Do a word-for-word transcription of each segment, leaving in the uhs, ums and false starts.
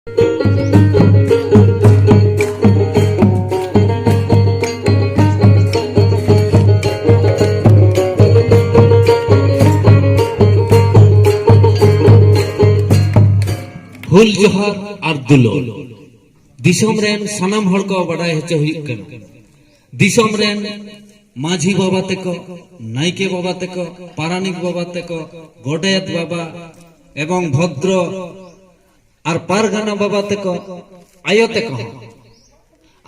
ᱦᱩᱞ ᱡᱚᱦᱟᱨ ᱟᱨ ᱫᱩᱞᱟᱹᱲ᱾ ᱫᱤᱥᱚᱢ ᱨᱮᱱ ᱥᱟᱱᱟᱢ ᱦᱚᱲ ᱠᱚ ᱵᱟᱰᱟᱭ ᱦᱚᱪᱚ ᱦᱩᱭᱩᱜ ᱠᱟᱱᱟ, ᱫᱤᱥᱚᱢ ᱨᱮᱱ ᱢᱟᱹᱡᱷᱤ ᱵᱟᱵᱟ ᱛᱮᱠᱚ, ᱱᱟᱭᱠᱮ ᱵᱟᱵᱟ ᱛᱮᱠᱚ, ᱯᱟᱨᱟᱱᱤᱠ ᱵᱟᱵᱟ ᱛᱮᱠᱚ, ᱜᱚᱰᱮᱛ ᱵᱟᱵᱟ ᱮᱵᱚᱝ ᱵᱷᱚᱫᱽᱨᱚ ᱟᱨ ᱯᱟᱨᱜᱟᱱᱟ ᱵᱟᱵᱟ ᱛᱮᱠᱚ, ᱟᱭᱳ ᱛᱮᱠᱚ ᱦᱚᱸ,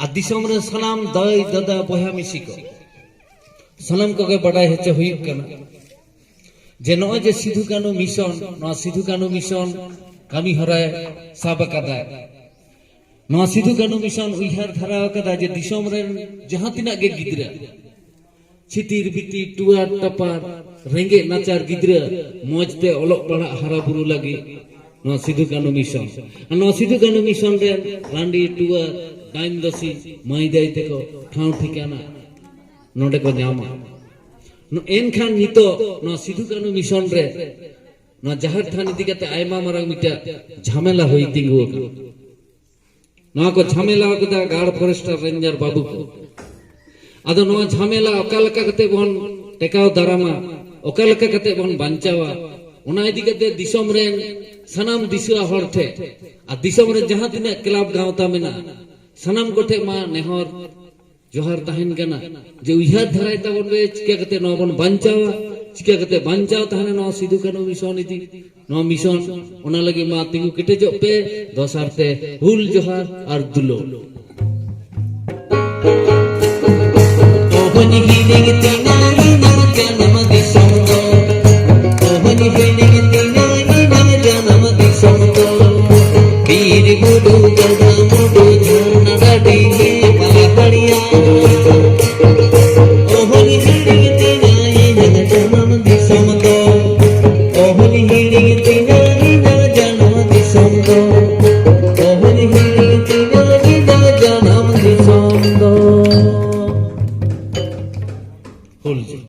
ᱟᱨ ᱫᱤᱥᱚᱢ ᱨᱮᱱ ᱥᱟᱱᱟᱢ ᱫᱟᱹᱭ ᱫᱟᱫᱟ ᱵᱚᱭᱦᱟ ᱢᱤᱥᱤ ᱠᱚ, ᱥᱟᱱᱟᱢ ᱠᱚᱜᱮ ᱵᱟᱰᱟᱭ ᱦᱚᱪᱚ ᱦᱩᱭᱩᱜ ᱠᱟᱱᱟ ᱡᱮ ᱱᱚᱜᱼᱚᱭ ᱡᱮ ᱥᱤᱫᱷᱩ ᱠᱟᱹᱱᱦᱩ ᱢᱤᱥᱚᱱ, ᱱᱚᱣᱟ ᱥᱤᱫᱷᱩ ᱠᱟᱹᱱᱦᱩ ᱢᱤᱥᱚᱱ ᱠᱟᱹᱢᱤ ᱦᱚᱨᱟᱭ ᱥᱟᱵ ᱟᱠᱟᱫᱟᱭ᱾ ᱱᱚᱣᱟ ᱥᱤᱫᱷᱩ ᱠᱟᱹᱱᱦᱩ ᱢᱤᱥᱚᱱ ᱩᱭᱦᱟᱹᱨ ᱫᱷᱟᱨᱟ ᱟᱠᱟᱫᱟ ᱡᱮ ᱫᱤᱥᱚᱢ ᱨᱮᱱ ᱡᱟᱦᱟᱸ ᱛᱤᱱᱟᱹᱜ ᱜᱮ ᱜᱤᱫᱽᱨᱟᱹ, ᱪᱷᱤᱛᱤᱨ ᱵᱤᱛᱤᱨ, ᱴᱩᱣᱟᱹᱨ ᱴᱟᱯᱟᱨ, ᱨᱮᱸᱜᱮᱡ ᱱᱟᱪᱟᱨ ᱜᱤᱫᱽᱨᱟᱹ ᱢᱚᱡᱽ ᱛᱮ ᱚᱞᱚᱜ ᱯᱟᱲᱦᱟᱜ ᱦᱟᱨᱟ ᱵᱩᱨᱩ ᱞᱟᱹᱜᱤᱫ ᱱᱚᱣᱟ ᱥᱤᱫᱷᱩ ᱠᱟᱹᱱᱦᱩ ᱢᱤᱥᱚᱱ᱾ ᱟᱨ ᱱᱚᱣᱟ ᱥᱤᱫᱷᱩ ᱠᱟᱹᱱᱦᱩ ᱢᱤᱥᱚᱱ ᱨᱮᱱ ᱨᱟᱺᱰᱤ, ᱴᱩᱣᱟᱹᱨ, ᱰᱟᱹᱱ ᱫᱚᱥᱤ, ᱢᱟᱹᱭ ᱫᱟᱹᱭ ᱛᱮᱠᱚ ᱴᱷᱟᱶ ᱴᱷᱤᱠᱟᱹᱱᱟ ᱱᱚᱰᱮ ᱠᱚ ᱧᱟᱢᱟ᱾ ᱱᱚ-, ᱮᱱᱠᱷᱟᱱ ᱱᱤᱛᱚᱜ ᱱᱚᱣᱟ ᱥᱤᱫᱷᱩ ᱠᱟᱹᱱᱦᱩ ᱢᱤᱥᱚᱱ ᱨᱮ ᱱᱚᱣᱟ ᱡᱟᱦᱮᱨ ᱛᱷᱟᱱ ᱤᱫᱤ ᱠᱟᱛᱮ ᱟᱭᱢᱟ ᱢᱟᱨᱟᱝ ᱢᱤᱫᱴᱟᱝ ᱡᱷᱟᱢᱮᱞᱟ ᱦᱩᱭ ᱛᱤᱸᱜᱩ ᱟᱠᱟᱱᱟ᱾ ᱱᱚᱣᱟ ᱠᱚ ᱡᱷᱟᱢᱮᱞᱟ ᱟᱠᱟᱫᱟ ᱜᱟᱲ ᱯᱷᱚᱨᱮᱥᱴᱟᱨ ᱨᱮᱧᱡᱟᱨ ᱵᱟᱹᱵᱩ ᱠᱚ᱾ ᱟᱫᱚ ᱱᱚᱣᱟ ᱡᱷᱟᱢᱮᱞᱟ ᱚᱠᱟ ᱞᱮᱠᱟ ᱠᱟᱛᱮ ᱵᱚᱱ ᱴᱮᱠᱟᱣ ᱫᱟᱨᱟᱢᱟ, ᱚᱠᱟ ᱞᱮᱠᱟ ᱠᱟᱛᱮ ᱵᱚᱱ ᱵᱟᱧᱪᱟᱣᱟ, ᱚᱱᱟ ᱤᱫᱤ ᱠᱟᱛᱮ ᱫᱤᱥᱚᱢ ᱨᱮᱱ ᱥᱟᱱᱟᱢ ᱫᱤᱥᱩᱣᱟ ᱦᱚᱲ ᱴᱷᱮᱱ ᱟᱨ ᱫᱤᱥᱚᱢ ᱨᱮ ᱡᱟᱦᱟᱸ ᱛᱤᱱᱟᱹᱜ ᱠᱞᱟᱵᱽ ᱜᱟᱶᱛᱟ ᱢᱮᱱᱟᱜᱼᱟ, ᱥᱟᱱᱟᱢ ᱠᱚᱴᱷᱮᱱ ᱢᱟ ᱱᱮᱦᱚᱨ ᱡᱚᱦᱟᱨ ᱛᱟᱦᱮᱱ ᱠᱟᱱᱟ ᱡᱮ ᱩᱭᱦᱟᱹᱨ ᱫᱷᱟᱨᱟᱭ ᱛᱟᱵᱚᱱ ᱯᱮ, ᱪᱤᱠᱟᱹ ᱠᱟᱛᱮ ᱱᱚᱣᱟ ᱵᱚᱱ ᱵᱟᱧᱪᱟᱣᱟ, ᱪᱤᱠᱟᱹ ᱠᱟᱛᱮ ᱵᱟᱧᱪᱟᱣ ᱛᱟᱦᱮᱱᱟ ᱱᱚᱣᱟ ᱥᱤᱫᱷᱩ ᱠᱟᱹᱱᱦᱩ ᱢᱤᱥᱚᱱ ᱤᱫᱤ, ᱱᱚᱣᱟ ᱢᱤᱥᱚᱱ, ᱚᱱᱟ ᱞᱟᱹᱜᱤᱫ ᱢᱟ ᱛᱤᱸᱜᱩ ᱠᱮᱴᱮᱡᱚᱜ ᱯᱮ᱾ ᱫᱚᱥᱟᱨ ᱛᱮ ᱦᱩᱞ ᱡᱚᱦᱟᱨ ᱟᱨ ᱫᱩᱞᱟᱹᱲ᱾ ᱚᱦᱚᱧ ᱦᱤᱲᱤᱧ ᱛᱤᱧᱟ ᱤᱧᱟᱹᱜ ᱡᱟᱱᱟᱢ ᱫᱤᱥᱚᱢ ᱫᱚ᱾ ᱚᱦᱚᱧ ᱦᱤᱲᱤᱧ ᱛᱤᱧᱟ ᱤᱧᱟᱹᱜ ᱡᱟᱱᱟᱢ ᱫᱤᱥᱚᱢ ᱫᱚ᱾ ᱵᱤᱨ ᱵᱩᱨᱩ ᱜᱟᱰᱟ ᱢᱩᱰᱩ ᱡᱷᱟᱨᱱᱟ ᱰᱟᱹᱰᱤ ᱜᱮ ᱯᱟᱦᱟᱲᱤᱭᱟ᱾ ᱚᱦᱚᱧ ᱦᱤᱲᱤᱧ ᱛᱤᱧᱟ ᱤᱧᱟᱹᱜ ᱡᱟᱱᱟᱢ ᱫᱤᱥᱚᱢ ᱫᱚ᱾ ᱚᱦᱚᱧ ᱦᱤᱲᱤᱧ